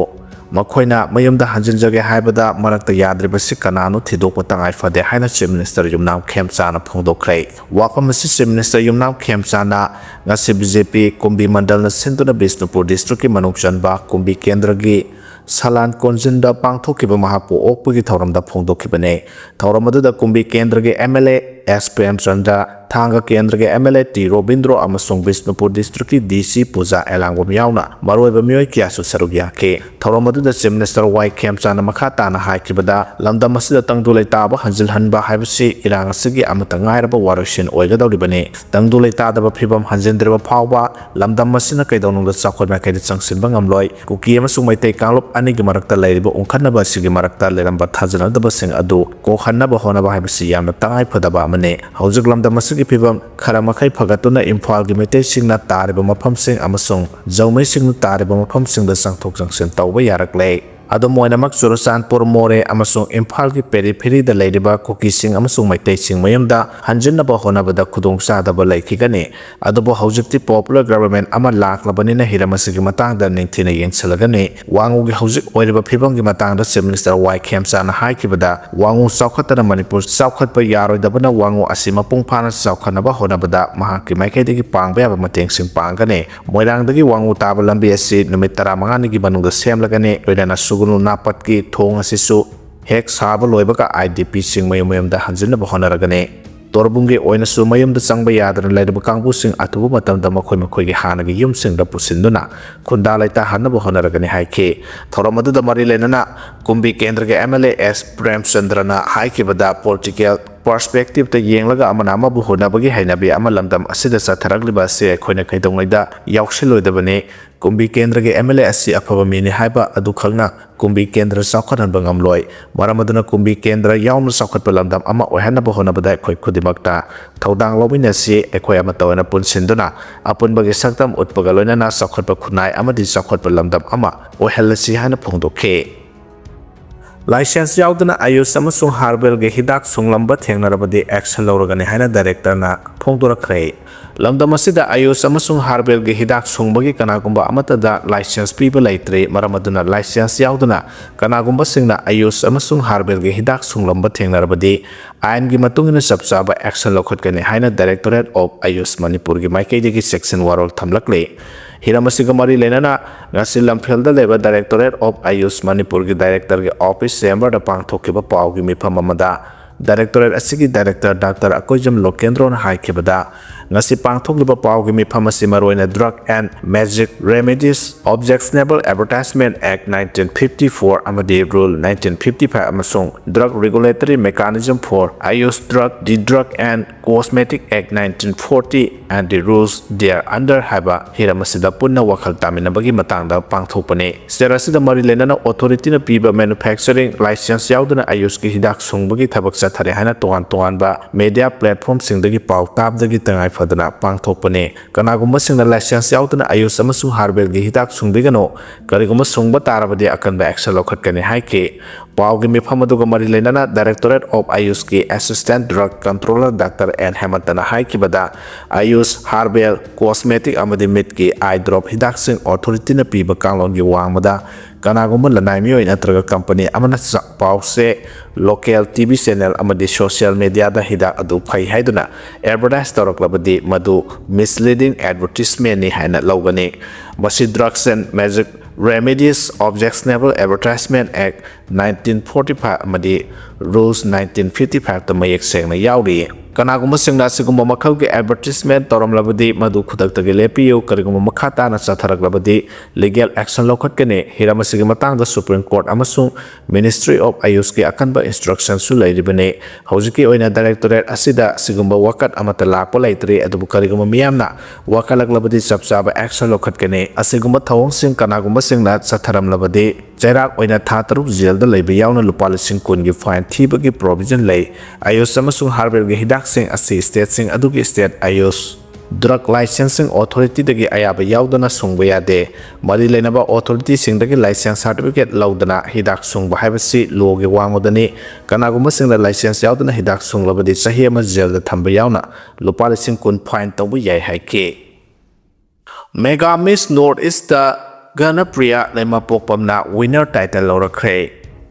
ꯃꯈꯣꯏꯅ ꯃꯌꯨꯝꯗ ꯍꯟꯖꯤꯟꯖꯒꯦ ꯍꯥꯏꯕꯗ ꯃꯔꯛꯇ ꯌꯥꯗ꯭ꯔꯤꯕꯁꯤ ꯀꯅꯥꯅꯣ ꯊꯤꯗꯣꯛꯄ ꯇꯉꯥꯏ ꯐꯗꯦ ꯍꯥꯏꯅ Chief Minister ꯌꯨꯝꯅꯥꯝ ꯈꯦꯝꯆꯥꯅ ꯐꯣꯡꯗꯣꯛꯈ꯭ꯔꯦ꯫ ꯋꯥꯐꯝ ꯑꯁꯤ Chief Minister ꯌꯨꯝꯅꯥꯝ ꯈꯦꯝꯆꯥꯅ ꯉꯁꯤ BJP ꯀꯨꯝꯕꯤ ꯃꯟꯗꯜꯅ ꯁꯤꯟꯗꯨꯅ ꯕꯤꯁꯅꯨꯄꯨꯔ districtꯀꯤ ꯃꯅꯨꯡ ꯆꯟꯕ ꯀꯨꯝꯕꯤ ꯀꯦꯟꯗ꯭ꯔꯒꯤ ꯁꯂꯥꯟ ꯀꯣꯟꯖꯤꯟꯗ ꯄꯥꯡꯊꯣꯛꯈꯤꯕ ꯃꯍꯥꯛꯄꯨ ꯑꯣꯛꯄꯒꯤ ꯊꯧꯔꯝꯗ ꯐꯣꯡꯗꯣꯛꯈꯤꯕꯅꯤ꯫ ꯊꯧꯔꯝ ꯑꯗꯨꯗ ꯀꯨꯝꯕꯤ ꯀꯦꯟꯗ꯭ꯔꯒꯤ MLA S ꯄ꯭ꯔꯦꯝꯆꯟꯗ꯭ꯔ, ꯊꯥꯡꯒ ꯀꯦꯟꯗ꯭ꯔꯒꯤ MLA T ꯔꯣꯕꯤꯟꯗ꯭ꯔꯣ ꯑꯃꯁꯨꯡ ꯕꯤꯁꯅꯨꯄꯨꯔ districtꯀꯤ DC ꯄꯨꯖꯥ ꯑꯦꯂꯥꯡꯕꯝ ꯌꯥꯎꯅ ꯃꯔꯨꯑꯣꯏꯕ ꯃꯤꯑꯣꯏ ꯀꯌꯥꯁꯨ ꯁꯔꯨꯛ ꯌꯥꯈꯤ꯫ ꯊꯧꯔꯝ ꯑꯗꯨꯗ Chief Minister ꯋꯥꯏ ꯈꯦꯝꯆꯥꯅ ꯃꯈꯥ ꯇꯥꯅ ꯍꯥꯏꯈꯤꯕꯗ, ꯂꯝꯗꯝ ꯑꯁꯤꯗ ꯇꯪꯗꯨ ꯂꯩꯇꯥꯕ ꯍꯟꯖꯤꯜꯍꯟꯕ ꯍꯥꯏꯕꯁꯤ ꯏꯔꯥꯡ ꯑꯁꯤꯒꯤ ꯑꯃꯠꯇ ꯉꯥꯏꯔꯕ ꯋꯥꯔꯣꯏꯁꯤꯟ ꯑꯣꯏꯒꯗꯧꯔꯤꯕꯅꯤ꯫ ꯇꯪꯗꯨ ꯂꯩꯇꯥꯗꯕ ꯐꯤꯕꯝ ꯍꯟꯖꯤꯟꯗ꯭ꯔꯤꯕ ꯐꯥꯎꯕ ꯂꯝꯗꯝ ꯑꯁꯤꯅ ꯀꯩꯗꯧꯅꯨꯡꯗ ꯆꯥꯎꯈꯠ ꯃꯥꯏꯀꯩꯗ ꯆꯪꯁꯤꯟꯕ ꯉꯝꯂꯣꯏ꯫ ꯀꯨꯀꯤ ꯑꯃꯁꯨꯡ ꯃꯩꯇꯩ ꯀꯥꯡꯂꯨꯞ ꯑꯅꯤꯒꯤ ꯃꯔꯛꯇ ꯂꯩꯔꯤꯕ ꯎꯪꯈꯠꯅꯕ ꯑꯁꯤꯒꯤ ꯃꯔꯛꯇ ꯂꯩꯔꯝꯕ ꯊꯥꯖꯅꯗꯕꯁꯤꯡ ꯑꯗꯨ ꯀꯣꯛꯍꯟꯅꯕ ꯍꯣꯠꯅꯕ ꯍꯥꯏꯕꯁꯤ ꯌꯥꯝꯅ ꯇꯉꯥꯏ ꯐꯗꯕ ꯑꯃꯅꯤ꯫ ꯍꯧꯖꯤꯛ ꯂꯝꯗꯝ ꯑꯁꯤ ꯒꯤ ꯐꯤꯕꯝ ꯈꯔ ꯃꯈꯩ ꯐꯒꯠꯇꯨꯅ ꯏꯝꯐꯥꯜꯒꯤ ꯃꯩꯇꯩꯁꯤꯡꯅ ꯇꯥꯔꯤꯕ ꯃꯐꯝꯁꯤꯡ ꯑꯃꯁꯨꯡ ꯖꯧꯃꯩꯁꯤꯡꯅ ꯇꯥꯔꯤꯕ ꯃꯐꯝꯁꯤꯡꯗ ꯆꯪꯊꯣꯛ ꯆꯪꯁꯤꯟ ꯇꯧꯕ ꯌꯥꯔꯛꯂꯦ꯫ ꯑꯗꯨꯝ ꯑꯣꯏꯅꯃꯛ, ꯆꯨꯔꯆꯥꯟꯄꯨꯔ, ꯃꯣꯔꯦ ꯑꯃꯁꯨꯡ ꯏꯝꯐꯥꯜꯒꯤ ꯄꯦꯔꯤꯐꯦꯔꯤꯗ ꯂꯩꯔꯤꯕ ꯀꯨꯀꯤꯁꯤꯡ ꯑꯃꯁꯨꯡ ꯃꯩꯇꯩꯁꯤꯡ ꯃꯌꯨꯝꯗ ꯍꯟꯖꯤꯟꯅꯕ ꯍꯣꯠꯅꯕꯗ ꯈꯨꯗꯣꯡꯆꯥꯗꯕ ꯂꯩꯈꯤꯒꯅꯤ꯫ ꯑꯗꯨꯕꯨ ꯍꯧꯖꯤꯛꯇꯤ popular government ꯑꯃ ꯂꯥꯛꯂꯕꯅꯤꯅ ꯍꯤꯔꯝ ꯑꯁꯤꯒꯤ ꯃꯇꯥꯡꯗ ꯅꯤꯡꯊꯤꯅ ꯌꯦꯡꯁꯤꯜꯂꯒꯅꯤ꯫ ꯋꯥꯉꯨꯒꯤ ꯍꯧꯖꯤꯛ ꯑꯣꯏꯔꯤꯕ ꯐꯤꯕꯝꯒꯤ ꯃꯇꯥꯡꯗ Chief Minister ꯋꯥꯏ ꯈꯦꯝꯆꯥꯅ ꯍꯥꯏꯈꯤꯕꯗ, ꯋꯥꯉꯨ ꯆꯥꯎꯈꯠꯇꯅ ꯃꯅꯤꯄꯨꯔ ꯆꯥꯎꯈꯠꯄ ꯌꯥꯔꯣꯏꯗꯕꯅ ꯋꯥꯉꯨ ꯑꯁꯤ ꯃꯄꯨꯡ ꯐꯥꯅ ꯆꯥꯎꯈꯠꯅꯕ ꯍꯣꯠꯅꯕꯗ ꯃꯍꯥꯛꯀꯤ ꯃꯥꯏꯀꯩꯗꯒꯤ ꯄꯥꯡꯕ ꯌꯥꯕ ꯃꯇꯦꯡꯁꯤꯡ ꯄꯥꯡꯒꯅꯤ꯫ ꯃꯣꯏꯔꯥꯡꯗꯒꯤ ꯋꯥꯉꯨ ꯇꯥꯕ ꯂꯝꯕꯤ ꯑꯁꯤ ꯅꯨꯃꯤꯠ ꯇꯔꯥꯃꯉꯥꯅꯤꯒꯤ ꯃꯅꯨꯡꯗ ꯁꯦꯝꯂꯒꯅꯤ, ꯂꯣꯏꯅꯅ ꯁꯨꯒꯅꯨ ꯅꯥꯄꯠꯀꯤ ꯊꯣꯡ ꯑꯁꯤꯁꯨ ꯍꯦꯛ ꯁꯥꯕ ꯂꯣꯏꯕꯒ IDPꯁꯤꯡ ꯃꯌꯨꯝ ꯃꯌꯨꯝꯗ ꯍꯟꯖꯤꯟꯅꯕ ꯍꯣꯠꯅꯔꯒꯅꯤ꯫ ꯇꯣꯔꯕꯨꯡꯒꯤ ꯑꯣꯏꯅꯁꯨ ꯃꯌꯨꯝꯗ ꯆꯪꯕ ꯌꯥꯗꯅ ꯂꯩꯔꯕ ꯀꯥꯡꯕꯨꯁꯤꯡ ꯑꯊꯨꯕ ꯃꯇꯝꯗ ꯃꯈꯣꯏ ꯃꯈꯣꯏꯒꯤ ꯍꯥꯟꯅꯒꯤ ꯌꯨꯝꯁꯤꯡꯗ ꯄꯨꯁꯤꯟꯗꯨꯅ ꯈꯨꯟꯗꯥ ꯂꯩꯇꯥꯍꯟꯅꯕ ꯍꯣꯠꯅꯔꯒꯅꯤ ꯍꯥꯏꯈꯤ꯫ ꯊꯧꯔꯝ ꯑꯗꯨꯗ ꯃꯔꯤ ꯂꯩꯅꯅ ꯀꯨꯝꯕꯤ ꯀꯦꯟꯗ꯭ꯔꯒꯤ MLA ꯑꯦꯁ ꯄ꯭ꯔꯦꯝꯆꯟꯗ꯭ꯔꯅ ꯍꯥꯏꯈꯤꯕꯗ, political perspectiveꯇ ꯌꯦꯡꯂꯒ ꯑꯃꯅ ꯑꯃꯕꯨ ꯍꯨꯟꯅꯕꯒꯤ ꯍꯩꯅꯕꯤ ꯑꯃ ꯂꯝꯗꯝ ꯑꯁꯤꯗ ꯆꯠꯊꯔꯛꯂꯤꯕ ꯑꯁꯤ ꯑꯩꯈꯣꯏꯅ ꯀꯩꯗꯧꯉꯩꯗ ꯌꯥꯎꯁꯤꯜꯂꯣꯏꯗꯕꯅꯤ꯫ ꯀꯨꯝꯕꯤ ꯀꯦꯟꯗ꯭ꯔꯒꯤ MLA ꯑꯁꯤ ꯑꯐꯕ ꯃꯤꯅꯤ ꯍꯥꯏꯕ ꯑꯗꯨꯈꯛꯅ ꯀꯨꯝꯕꯤ ꯀꯦꯟꯗ꯭ꯔ ꯆꯥꯎꯈꯠꯍꯟꯕ ꯉꯝꯂꯣꯏ꯫ ꯃꯔꯝ ꯑꯗꯨꯅ ꯀꯨꯝꯕꯤ ꯀꯦꯟꯗ꯭ꯔ ꯌꯥꯎꯅ ꯆꯥꯎꯈꯠꯄ ꯂꯝꯗꯝ ꯑꯃ ꯑꯣꯏꯍꯟꯅꯕ ꯍꯣꯠꯅꯕꯗ ꯑꯩꯈꯣꯏ ꯈꯨꯗꯤꯡꯃꯛꯇ ꯊꯧꯗꯥꯡ ꯂꯧꯃꯤꯟꯅꯁꯤ꯫ ꯑꯩꯈꯣꯏ ꯑꯃꯠꯇ ꯑꯣꯏꯅ ꯄꯨꯟꯁꯤꯟꯗꯨꯅ ꯑꯄꯨꯟꯕꯒꯤ ꯁꯛꯇꯝ ꯎꯠꯄꯒ ꯂꯣꯏꯅꯅ ꯆꯥꯎꯈꯠꯄ ꯈꯨꯟꯅꯥꯏ ꯑꯃꯗꯤ ꯆꯥꯎꯈꯠꯄ ꯂꯝꯗꯝ ꯑꯃ ꯑꯣꯏꯍꯜꯂꯁꯤ ꯍꯥꯏꯅ ꯐꯣꯡꯗꯣꯛꯈꯤ꯫ License ꯌꯥꯎꯗꯅ ꯑꯌꯨꯁ ꯑꯃꯁꯨꯡ herbal ꯒꯤ ꯍꯤꯗꯥꯛ ꯁꯨꯡꯂꯝꯕ ꯊꯦꯡꯅꯔꯕꯗꯤ action ꯂꯧꯔꯒꯅꯤ ꯍꯥꯏꯅ directorꯅ ꯐꯣꯡꯗꯣꯔꯛꯈ꯭ꯔꯦ꯫ ꯂꯝꯗꯝ ꯑꯁꯤꯗ ꯑꯌꯨꯁ ꯑꯃꯁꯨꯡ herbal ꯒꯤ ꯍꯤꯗꯥꯛ ꯁꯨꯡꯕꯒꯤ ꯀꯅꯥꯒꯨꯝꯕ ꯑꯃꯠꯇꯗ license ꯄꯤꯕ ꯂꯩꯇ꯭ꯔꯤ꯫ ꯃꯔꯝ ꯑꯗꯨꯅ license ꯌꯥꯎꯗꯅ ꯀꯅꯥꯒꯨꯝꯕꯁꯤꯡꯅ ꯑꯌꯨꯁ ꯑꯃꯁꯨꯡ herbal ꯒꯤ ꯍꯤꯗꯥꯛ ꯁꯨꯡꯂꯝꯕ ꯊꯦꯡꯅꯔꯕꯗꯤ ꯑꯥꯏꯟꯒꯤ ꯃꯇꯨꯡ ꯏꯟꯅ ꯆꯞ ꯆꯥꯕ action ꯂꯧꯈꯠꯀꯅꯤ ꯍꯥꯏꯅ Directorate of Ayush ꯃꯅꯤꯄꯨꯔꯒꯤ ꯃꯥꯏꯀꯩꯗꯒꯤ ꯆꯦꯛꯁꯤꯟ ꯋꯥꯔꯣꯜ ꯊꯝꯂꯛꯂꯤ꯫ ꯍꯤꯔꯝ ꯑꯁꯤꯒ ꯃꯔꯤ ꯂꯩꯅꯅ ꯉꯁꯤ ꯂꯝꯐꯦꯜꯗ ꯂꯩꯕ Directorate of Ayush ꯃꯅꯤꯄꯨꯔꯒꯤ directorꯒꯤ office chamberꯗ ꯄꯥꯡꯊꯣꯛꯈꯤꯕ ꯄꯥꯎꯒꯤ ꯃꯤꯐꯝ ꯑꯃꯗ directorate ꯑꯁꯤꯒꯤ director Doctor ꯑꯀꯣꯏꯖꯝ ꯂꯣꯀꯦꯟꯗ꯭ꯔꯣꯅ ꯍꯥꯏꯈꯤꯕꯗ, ꯉꯁꯤ ꯄꯥꯡꯊꯣꯛꯂꯤꯕ ꯄꯥꯎꯒꯤ ꯃꯤꯐꯝ ꯑꯁꯤ ꯃꯔꯨꯑꯣꯏꯅ Drug and Magic Remedies, Objectionable Advertisement Act nineteen fifty four ꯑꯃꯗꯤ Rule nineteen fifty five ꯑꯃꯁꯨꯡ Drug Regulatory Mechanism for Ayush Drug, the Drug and Cosmetic Act nineteen forty and the Rules Thereunder ꯍꯥꯏꯕ ꯍꯤꯔꯝ ꯑꯁꯤꯗ ꯄꯨꯟꯅ ꯋꯥꯈꯜ ꯇꯥꯃꯤꯟꯅꯕꯒꯤ ꯃꯇꯥꯡꯗ ꯄꯥꯡꯊꯣꯛꯄꯅꯤ꯫ State ꯑꯁꯤꯗ ꯃꯔꯤ ꯂꯩꯅꯅ authorityꯅ ꯄꯤꯕ manufacturing license ꯌꯥꯎꯗꯅ ꯑꯌꯨꯁꯀꯤ ꯍꯤꯗꯥꯛ ꯁꯨꯡꯕꯒꯤ ꯊꯕꯛ ꯆꯠꯊꯔꯦ ꯍꯥꯏꯅ ꯇꯣꯉꯥꯟ ꯇꯣꯉꯥꯟꯕ media platformꯁꯤꯡꯗꯒꯤ ꯄꯥꯎ ꯇꯥꯕꯗꯒꯤ ꯇꯉꯥꯏ ꯐꯗꯅ ꯄꯥꯡꯊꯣꯛꯄꯅꯤ꯫ ꯀꯅꯥꯒꯨꯝꯕꯁꯤꯡꯅ license ꯌꯥꯎꯗꯅ ꯑꯌꯨꯁ ꯑꯃꯁꯨꯡ ꯍꯥꯔꯕꯦꯜꯒꯤ ꯍꯤꯗꯥꯛ ꯁꯨꯡꯕꯤꯒꯅꯨ꯫ ꯀꯔꯤꯒꯨꯝꯕ ꯁꯨꯡꯕ ꯇꯥꯔꯕꯗꯤ ꯑꯀꯟꯕ action ꯂꯧꯈꯠꯀꯅꯤ ꯍꯥꯏꯈꯤ꯫ ꯄꯥꯎꯒꯤ ꯃꯤꯐꯝ ꯑꯗꯨꯒ ꯃꯔꯤ ꯂꯩꯅꯅ Directorate of Ayushꯀꯤ Assistant Drug Controller Doctor N ꯍꯦꯃꯟꯇꯅ ꯍꯥꯏꯈꯤꯕꯗ, ꯑꯌꯨꯁ, ꯍꯥꯔꯕꯦꯜ, cosmetic ꯑꯃꯗꯤ ꯃꯤꯠꯀꯤ eye drop ꯍꯤꯗꯥꯛꯁꯤꯡ authorityꯅ ꯄꯤꯕ ꯀꯥꯡꯂꯣꯟꯒꯤ ꯋꯥꯡꯃꯗ ꯀꯅꯥꯒꯨꯝꯕ ꯂꯅꯥꯏ ꯃꯤꯑꯣꯏ ꯅꯠꯇ꯭ꯔꯒ company ꯑꯃꯅ ꯆ-, ꯄꯥꯎꯁꯦ local T V channel ꯑꯃꯗꯤ social mediaꯗ ꯍꯤꯗꯥꯛ ꯑꯗꯨ ꯐꯩ ꯍꯥꯏꯗꯨꯅ advertise ꯇꯧꯔꯛꯂꯕꯗꯤ ꯃꯗꯨ misleading advertisementꯅꯤ ꯍꯥꯏꯅ ꯂꯧꯒꯅꯤ꯫ ꯃꯁꯤ Drugs and Magic Remedies Objectionable Advertisement Act nineteen forty five ꯑꯃꯗꯤ Rules nineteen fifty fiveꯇ ꯃꯌꯦꯛ ꯁꯦꯡꯅ ꯌꯥꯎꯔꯤ꯫ ꯀꯅꯥꯒꯨꯝꯕꯁꯤꯡꯅ ꯑꯁꯤꯒꯨꯝꯕ ꯃꯈꯜꯒꯤ advertisement ꯇꯧꯔꯝꯂꯕꯗꯤ ꯃꯗꯨ ꯈꯨꯗꯛꯇꯒꯤ ꯂꯦꯞꯄꯤꯌꯨ꯫ ꯀꯔꯤꯒꯨꯝꯕ ꯃꯈꯥ ꯇꯥꯅ ꯆꯠꯊꯔꯛꯂꯕꯗꯤ legal action ꯂꯧꯈꯠꯀꯅꯤ꯫ ꯍꯤꯔꯝ ꯑꯁꯤꯒꯤ ꯃꯇꯥꯡꯗ Supreme Court ꯑꯃꯁꯨꯡ Ministry of Ayushꯀꯤ ꯑꯀꯟꯕ instructionꯁꯨ ꯂꯩꯔꯤꯕꯅꯤ꯫ ꯍꯧꯖꯤꯛꯀꯤ ꯑꯣꯏꯅ Directorate ꯑꯁꯤꯗ ꯑꯁꯤꯒꯨꯝꯕ ꯋꯥꯀꯠ ꯑꯃꯠꯇ ꯂꯥꯛꯄ ꯂꯩꯇ꯭ꯔꯤ, ꯑꯗꯨꯕꯨ ꯀꯔꯤꯒꯨꯝꯕ ꯃꯤꯌꯥꯝꯅ ꯋꯥꯀꯠꯂꯛꯂꯕꯗꯤ ꯆꯞ ꯆꯥꯕ action ꯂꯧꯈꯠꯀꯅꯤ꯫ ꯑꯁꯤꯒꯨꯝꯕ ꯊꯧꯑꯣꯡꯁꯤꯡ ꯀꯅꯥꯒꯨꯝꯕꯁꯤꯡꯅ ꯆꯠꯊꯔꯝꯂꯕꯗꯤ ꯆꯩꯔꯥꯛ ꯑꯣꯏꯅ ꯊꯥ ꯇꯔꯨꯛ jailꯗ ꯂꯩꯕ ꯌꯥꯎꯅ ꯂꯨꯄꯥ ꯂꯤꯁꯤꯡ ꯀꯨꯟꯒꯤ fine ꯊꯤꯕꯒꯤ provision ꯂꯩ꯫ ꯑꯌꯨꯁ ꯑꯃꯁꯨꯡ ꯍꯥꯔꯕꯦꯜꯒꯤ ꯍꯤꯗꯥꯛꯁꯤꯡ ꯑꯁꯤ stateꯁꯤꯡ ꯑꯗꯨꯒꯤ state ꯑꯌꯨꯁ drug licensing authorityꯗꯒꯤ ꯑꯌꯥꯕ ꯌꯥꯎꯗꯅ ꯁꯨꯡꯕ ꯌꯥꯗꯦ꯫ ꯃꯔꯤ ꯂꯩꯅꯕ authorityꯁꯤꯡꯗꯒꯤ license certificate ꯂꯧꯗꯅ ꯍꯤꯗꯥꯛ ꯁꯨꯡꯕ ꯍꯥꯏꯕꯁꯤ lawꯒꯤ ꯋꯥꯡꯃꯗꯅꯤ꯫ ꯀꯅꯥꯒꯨꯝꯕꯁꯤꯡꯅ license ꯌꯥꯎꯗꯅ ꯍꯤꯗꯥꯛ ꯁꯨꯡꯂꯕꯗꯤ ꯆꯍꯤ ꯑꯃ jailꯗ ꯊꯝꯕ ꯌꯥꯎꯅ ꯂꯨꯄꯥ ꯂꯤꯁꯤꯡ ꯀꯨꯟ fine ꯇꯧꯕ ꯌꯥꯏ ꯍꯥꯏꯈꯤ꯫ Mega Miss North Eastꯇ Ghanapriya ꯂꯩꯃꯄꯣꯛꯄꯝꯅ winner title ꯂꯧꯔꯛꯈ꯭ꯔꯦ꯫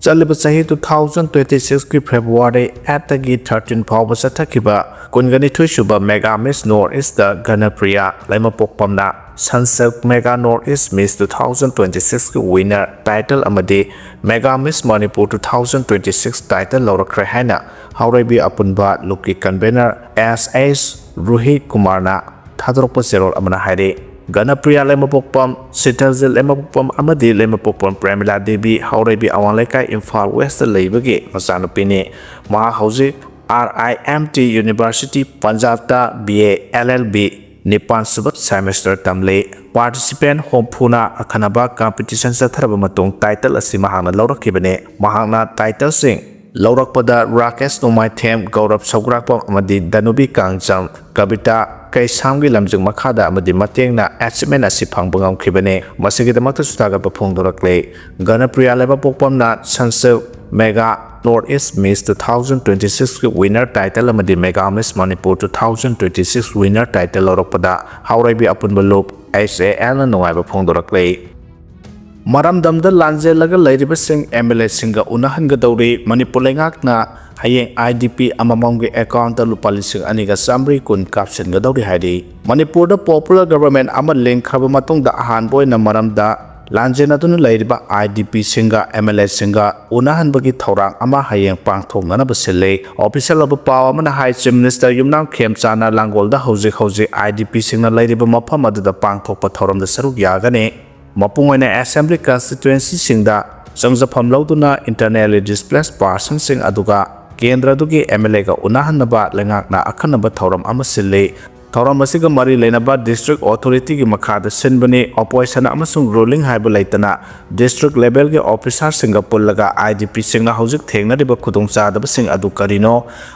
ꯆꯠꯂꯤꯕ ꯆꯍꯤ two thousand twenty sixꯀꯤ February eightꯇꯒꯤ thirteen ꯐꯥꯎꯕ ꯆꯠꯊꯈꯤꯕ ꯀꯨꯟꯒ ꯅꯤꯊꯣꯏ ꯁꯨꯕ Mega Miss North Eastꯇ Ghanapriya ꯂꯩꯃꯄꯣꯛꯄꯝꯅ Sunsilk Mega North East Miss two thousand twenty sixꯀꯤ winner title ꯑꯃꯗꯤ Mega Miss Manipur two thousand twenty six title ꯂꯧꯔꯛꯈ꯭ꯔꯦ ꯍꯥꯏꯅ ꯍꯥꯎꯔꯩꯕꯤ ꯑꯄꯨꯟꯕ ꯂꯨꯞꯀꯤ convener S H Rohit ꯀꯨꯃꯥꯔꯅ ꯊꯥꯗꯣꯔꯛꯄ ꯆꯦꯔꯣꯜ ꯑꯃꯅ ꯍꯥꯏꯔꯤ꯫ ꯘꯅꯄ꯭ꯔꯤꯌꯥ ꯂꯩꯃꯄꯣꯛꯄꯝ, ꯁꯤꯇꯜꯖꯤꯠ ꯂꯩꯃꯄꯣꯛꯄꯝ ꯑꯃꯗꯤ ꯂꯩꯃꯄꯣꯛꯄꯝ ꯄ꯭ꯔꯦꯃꯤꯂꯥ ꯗꯦꯕꯤ ꯍꯥꯎꯔꯩꯕꯤ ꯑꯋꯥꯡ ꯂꯩꯀꯥꯏ ꯏꯝꯐꯥꯜ Westꯇ ꯂꯩꯕꯒꯤ ꯃꯆꯥꯅꯨꯄꯤꯅꯤ꯫ ꯃꯍꯥꯛ ꯍꯧꯖꯤꯛ R I M T University ꯄꯟꯖꯥꯕꯇ B A L L B ꯅꯤꯄꯥꯟ ꯁꯨꯕ semester ꯇꯝꯂꯤ꯫ Participant ꯍꯨꯝꯐꯨꯅ ꯑꯈꯟꯅꯕ competition ꯆꯠꯊꯔꯕ ꯃꯇꯨꯡ title ꯑꯁꯤ ꯃꯍꯥꯛꯅ ꯂꯧꯔꯛꯈꯤꯕꯅꯤ꯫ ꯃꯍꯥꯛꯅ titleꯁꯤꯡ ꯂꯧꯔꯛꯄꯗ ꯔꯥꯀꯦꯁ ꯅꯣꯡꯃꯥꯏꯊꯦꯝ, ꯒꯧꯔꯕ ꯁꯧꯒ꯭ꯔꯥꯛꯄꯝ ꯑꯃꯗꯤ ꯗꯅꯨꯕꯤ ꯀꯥꯡꯖꯝ, ꯀꯕꯤꯇꯥ ꯀꯩꯁꯥꯝꯒꯤ ꯂꯝꯖꯤꯡ ꯃꯈꯥꯗ ꯑꯃꯗꯤ ꯃꯇꯦꯡꯅ achievement ꯑꯁꯤ ꯐꯪꯕ ꯉꯝꯈꯤꯕꯅꯤ꯫ ꯃꯁꯤꯒꯤꯗꯃꯛꯇꯁꯨ ꯊꯥꯒꯠꯄ ꯐꯣꯡꯗꯣꯔꯛꯂꯦ꯫ ꯒꯅꯄ꯭ꯔꯤꯌꯥ ꯂꯩꯕꯥꯛꯄꯣꯛꯄꯝꯅ ꯁꯟꯁꯤꯜ Mega North East Miss two thousand twenty-six ꯀꯤ winner title ꯑꯃꯗꯤ Mega Miss Manipur two thousand twenty-six winner title ꯂꯧꯔꯛꯄꯗ ꯍꯥꯎꯔꯩꯕꯤ ꯑꯄꯨꯟꯕ ꯂꯨꯞ H A L ꯅ ꯅꯨꯡꯉꯥꯏꯕ ꯐꯣꯡꯗꯣꯔꯛꯂꯦ꯫ ꯃꯔꯝꯗꯝꯗ ꯂꯥꯟꯖꯦꯜꯂꯒ ꯂꯩꯔꯤꯕꯁꯤꯡ M L A ꯁꯤꯡꯒ ꯎꯅꯍꯟꯒꯗꯧꯔꯤ꯫ ꯃꯅꯤꯄꯨꯔ ꯂꯩꯉꯥꯛꯅ ꯍꯌꯦꯡ I D P ꯑꯃꯃꯝꯒꯤ account ꯇ ꯂꯨꯄꯥ ꯂꯤꯁꯤꯡ ꯑꯅꯤꯒ ꯆꯥꯃꯔꯤ ꯀꯨꯟ ꯀꯥꯞꯁꯤꯟꯒꯗꯧꯔꯤ ꯍꯥꯏꯔꯤ꯫ ꯃꯅꯤꯄꯨꯔꯗ popular government ꯑꯃ ꯂꯤꯡꯈ꯭ꯔꯕ ꯃꯇꯨꯡꯗ ꯑꯍꯥꯟꯕ ꯑꯣꯏꯅ ꯃꯔꯝꯗ ꯂꯥꯟꯖꯦꯟꯅꯗꯨꯅ ꯂꯩꯔꯤꯕ I D P ꯁꯤꯡꯒ M L A ꯁꯤꯡꯒ ꯎꯅꯍꯟꯕꯒꯤ ꯊꯧꯔꯥꯡ ꯑꯃ ꯍꯌꯦꯡ ꯄꯥꯡꯊꯣꯛꯅꯅꯕ ꯁꯤꯜꯂꯤ꯫ Official ꯑꯣꯏꯕ ꯄꯥꯎ ꯑꯃꯅ ꯍꯥꯏ, Chief Minister ꯌꯨꯝꯅꯥꯝ ꯈꯦꯝꯆꯥꯅ ꯂꯥꯡꯒꯣꯜꯗ ꯍꯧꯖꯤꯛ ꯍꯧꯖꯤꯛ I D P ꯁꯤꯡꯅ ꯂꯩꯔꯤꯕ ꯃꯐꯝ ꯑꯗꯨꯗ ꯄꯥꯡꯊꯣꯛꯄ ꯊꯧꯔꯝꯗ ꯁꯔꯨꯛ ꯌꯥꯒꯅꯤ꯫ ꯃꯄꯨꯡ ꯑꯣꯏꯅ Assembly Constituency ꯁꯤꯡꯗ ꯆꯪꯖꯐꯝ ꯂꯧꯗꯨꯅ internally displaced person ꯁꯤꯡ ꯑꯗꯨꯒ ꯀꯦꯟꯗ꯭ꯔꯗꯨꯒꯤ M L A ꯒ ꯎꯅꯍꯟꯅꯕ ꯂꯩꯉꯥꯛꯅ ꯑꯈꯟꯅꯕ ꯊꯧꯔꯝ ꯑꯃ ꯁꯤꯜꯂꯤ꯫ ꯊꯧꯔꯝ ꯑꯁꯤꯒ ꯃꯔꯤ ꯂꯩꯅꯕ District Authority ꯒꯤ ꯃꯈꯥꯗ ꯁꯤꯟꯕꯅꯤ꯫ Opposition ꯑꯃꯁꯨꯡ ruling ꯍꯥꯏꯕ ꯂꯩꯇꯅ district level ꯒꯤ officer ꯁꯤꯡꯒ ꯄꯨꯜꯂꯒ I D P ꯁꯤꯡꯅ ꯍꯧꯖꯤꯛ ꯊꯦꯡꯅꯔꯤꯕ ꯈꯨꯗꯣꯡꯆꯥꯗꯕꯁꯤꯡ ꯑꯗꯨ ꯀꯔꯤꯅꯣ,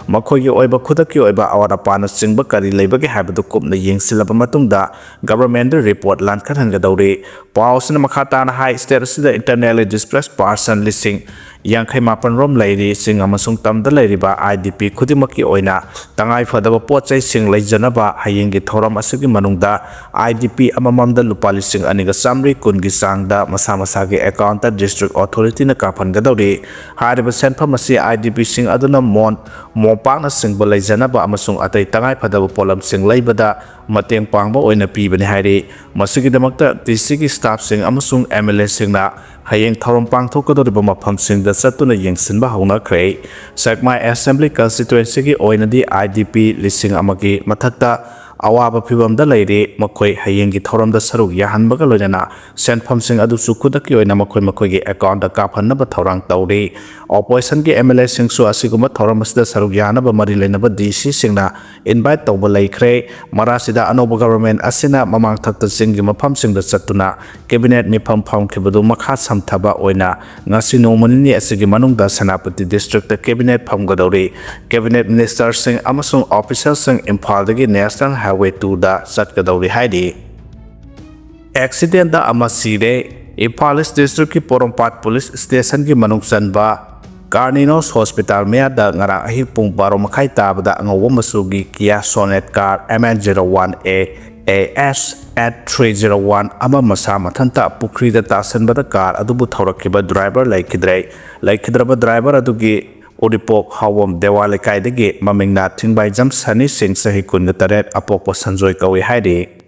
ꯃꯈꯣꯏꯒꯤ ꯑꯣꯏꯕ ꯈꯨꯗꯛꯀꯤ ꯑꯣꯏꯕ ꯑꯋꯥꯠ ꯑꯄꯥꯅꯆꯤꯡꯕ ꯀꯔꯤ ꯂꯩꯕꯒꯦ ꯍꯥꯏꯕꯗꯨ ꯀꯨꯞꯅ ꯌꯦꯡꯁꯤꯜꯂꯕ ꯃꯇꯨꯡꯗ government ꯗ report ꯂꯥꯟꯈꯠꯍꯟꯒꯗꯧꯔꯤ꯫ ꯄꯥꯎ ꯑꯁꯤꯅ ꯃꯈꯥ ꯇꯥꯅ ꯍꯥꯏ, state ꯑꯁꯤꯗ internally displaced person ꯂꯤꯁꯤꯡ ꯌꯥꯡꯈꯩ ꯃꯥꯄꯟ ꯔꯣꯝ ꯂꯩꯔꯤ꯫ ꯆꯤꯡ ꯑꯃꯁꯨꯡ ꯇꯝꯗ ꯂꯩꯔꯤꯕ I D P ꯈꯨꯗꯤꯡꯃꯛꯀꯤ ꯑꯣꯏꯅ ꯇꯉꯥꯏ ꯐꯗꯕ ꯄꯣꯠ ꯆꯩꯁꯤꯡ ꯂꯩꯖꯅꯕ ꯍꯌꯦꯡꯒꯤ ꯊꯧꯔꯝ ꯑꯁꯤꯒꯤ ꯃꯅꯨꯡꯗ I D P ꯑꯃꯃꯝꯗ ꯂꯨꯄꯥ ꯂꯤꯁꯤꯡ ꯑꯅꯤꯒ ꯆꯥꯃꯔꯤ ꯀꯨꯟꯒꯤ ꯆꯥꯡꯗ ꯃꯁꯥ ꯃꯁꯥꯒꯤ account ꯇ District Authority ꯅ ꯀꯥꯞꯍꯟꯒꯗꯧꯔꯤ꯫ ꯍꯥꯏꯔꯤꯕ ꯁꯦꯟꯐꯝ ꯑꯁꯤ I D P ꯁꯤꯡ ꯑꯗꯨꯅ ꯃꯣꯟ, ꯃꯣꯝꯄꯥꯛꯅꯆꯤꯡꯕ ꯂꯩꯖꯅꯕ ꯑꯃꯁꯨꯡ ꯑꯇꯩ ꯇꯉꯥꯏ ꯐꯗꯕ ꯄꯣꯠꯂꯝꯁꯤꯡ ꯂꯩꯕꯗ ꯃꯇꯦꯡ ꯄꯥꯡꯕ ꯑꯣꯏꯅ ꯄꯤꯕꯅꯤ ꯍꯥꯏꯔꯤ꯫ ꯃꯁꯤꯒꯤꯗꯃꯛꯇ D C ꯒꯤ staff ꯁꯤꯡ ꯑꯃꯁꯨꯡ M L A ꯁꯤꯡꯅ ꯍꯌꯦꯡ ꯊꯧꯔꯝ ꯄꯥꯡꯊꯣꯛꯀꯗꯧꯔꯤꯕ ꯃꯐꯝꯁꯤꯡꯗ ꯆꯠꯇꯨꯅ ꯌꯦꯡꯁꯤꯟꯕ ꯍꯧꯅꯈ꯭ꯔꯦ꯫ ꯁꯦꯛꯃꯥꯏ Assembly Constituency ꯒꯤ ꯑꯣꯏꯅꯗꯤ I D P ꯂꯤꯁꯤꯡ ꯑꯃꯒꯤ ꯃꯊꯛꯇ ꯑꯋꯥꯕ ꯐꯤꯚꯝꯗ ꯂꯩꯔꯤ꯫ ꯃꯈꯣꯏ ꯍꯌꯦꯡꯒꯤ ꯊꯧꯔꯝꯗ ꯁꯔꯨꯛ ꯌꯥꯍꯟꯕꯒ ꯂꯣꯏꯅꯅ ꯁꯦꯟꯐꯝꯁꯤꯡ ꯑꯗꯨꯁꯨ ꯈꯨꯗꯛꯀꯤ ꯑꯣꯏꯅ ꯃꯈꯣꯏ ꯃꯈꯣꯏꯒꯤ ꯑꯦꯀꯥꯎꯟꯗ ꯀꯥꯞꯍꯟꯅꯕ ꯊꯧꯔꯥꯡ ꯇꯧꯔꯤ꯫ ꯑꯣꯄꯣꯖꯤꯁꯟꯒꯤ ꯑꯦꯝ ꯑꯦꯜ ꯑꯦꯁꯤꯡꯁꯨ ꯑꯁꯤꯒꯨꯝꯕ ꯊꯧꯔꯝ ꯑꯁꯤꯗ ꯁꯔꯨꯛ ꯌꯥꯅꯕ ꯃꯔꯤ ꯂꯩꯅꯕ ꯗꯤ ꯁꯤꯁꯤꯡꯅ ꯏꯟꯚꯥꯏꯠ ꯇꯧꯕ ꯂꯩꯈ꯭ꯔꯦ꯫ ꯃꯔꯥꯁꯤꯗ ꯑꯅꯧꯕ ꯒꯚꯔꯟꯃꯦꯟꯠ ꯑꯁꯤꯅ ꯃꯃꯥꯡ ꯊꯛꯇ ꯆꯤꯡꯒꯤ ꯃꯐꯝꯁꯤꯡꯗ ꯆꯠꯇꯨꯅ ꯀꯦꯕꯤꯅꯦꯠ ꯃꯤꯐꯝ ꯐꯝꯈꯤꯕꯗꯨ ꯃꯈꯥ ꯁꯝꯊꯕ ꯑꯣꯏꯅ ꯉꯁꯤ ꯅꯣꯡꯃ ꯅꯤꯅꯤ ꯑꯁꯤꯒꯤ ꯃꯅꯨꯡꯗ ꯁꯦꯅꯥꯄꯇꯤ ꯗꯤꯁꯇ꯭ꯔꯤꯛꯇ ꯀꯦꯕꯤꯅꯦꯠ ꯐꯝꯒꯗꯧꯔꯤ꯫ ꯀꯦꯕꯤꯅꯦꯠ ꯃꯤꯅꯤꯁꯇꯔꯁꯤꯡ ꯑꯃꯁꯨꯡ ꯑꯣꯐꯤꯁꯤꯌꯦꯜꯁꯤꯡ ꯏꯝꯐꯥꯜꯗꯒꯤ ꯅꯦꯁꯅꯦꯜ ꯍꯥꯏꯋꯦ ꯇꯨꯗ ꯆꯠꯀꯗꯧꯔꯤ ꯍꯥꯏꯔꯤ꯫ ꯑꯦꯛꯁꯤꯗꯦꯟꯗ ꯑꯃ ꯁꯤꯔꯦ꯫ ꯏꯝꯐꯥꯜ ꯏꯁ ꯗꯤꯁꯇ꯭ꯔꯤꯛꯀꯤ ꯄꯣꯔꯣꯝꯄꯥꯠ ꯄꯨꯂꯤꯁ ꯁ꯭ꯇꯦꯁꯟꯒꯤ ꯃꯅꯨꯡ ꯆꯟꯕ ꯀꯥꯔꯅꯤꯅꯣꯁ ꯍꯣꯁꯄꯤꯇꯥꯜ ꯃꯌꯥꯗ ꯉꯔꯥꯡ ꯑꯍꯤꯡ ꯄꯨꯡ ꯕꯥꯔꯣ ꯃꯈꯥꯏ ꯇꯥꯕꯗ ꯑꯉꯧꯕ ꯃꯆꯨꯒꯤ Kia Sonet car M N zero one A A S eight three zero one ꯑꯃ ꯃꯁꯥ ꯃꯊꯟꯇ ꯄꯨꯈ꯭ꯔꯤꯗ ꯇꯥꯁꯟꯕꯗ ꯀꯥꯔ ꯑꯗꯨꯕꯨ ꯊꯧꯔꯛꯈꯤꯕ ꯗ꯭ꯔꯥꯏꯚꯔ ꯂꯩꯈꯤꯗ꯭ꯔꯦ꯫ ꯂꯩꯈꯤꯗ꯭ꯔꯕ ꯗ꯭ꯔꯥꯏꯚꯔ ꯑꯗꯨꯒꯤ ꯎꯔꯤꯄꯣꯛ ꯍꯥꯎꯕꯝ ꯗꯦꯋꯥ ꯂꯩꯀꯥꯏꯗꯒꯤ, ꯃꯃꯤꯡꯅ ꯊꯤꯡꯕꯥꯏꯖꯝ ꯁꯅꯤ ꯁꯤꯡ, ꯆꯍꯤ ꯀꯨꯟꯒ ꯇꯔꯦꯠ, ꯑꯄꯣꯛꯄ ꯁꯟꯖꯣꯏ ꯀꯧꯏ ꯍꯥꯏꯔꯤ꯫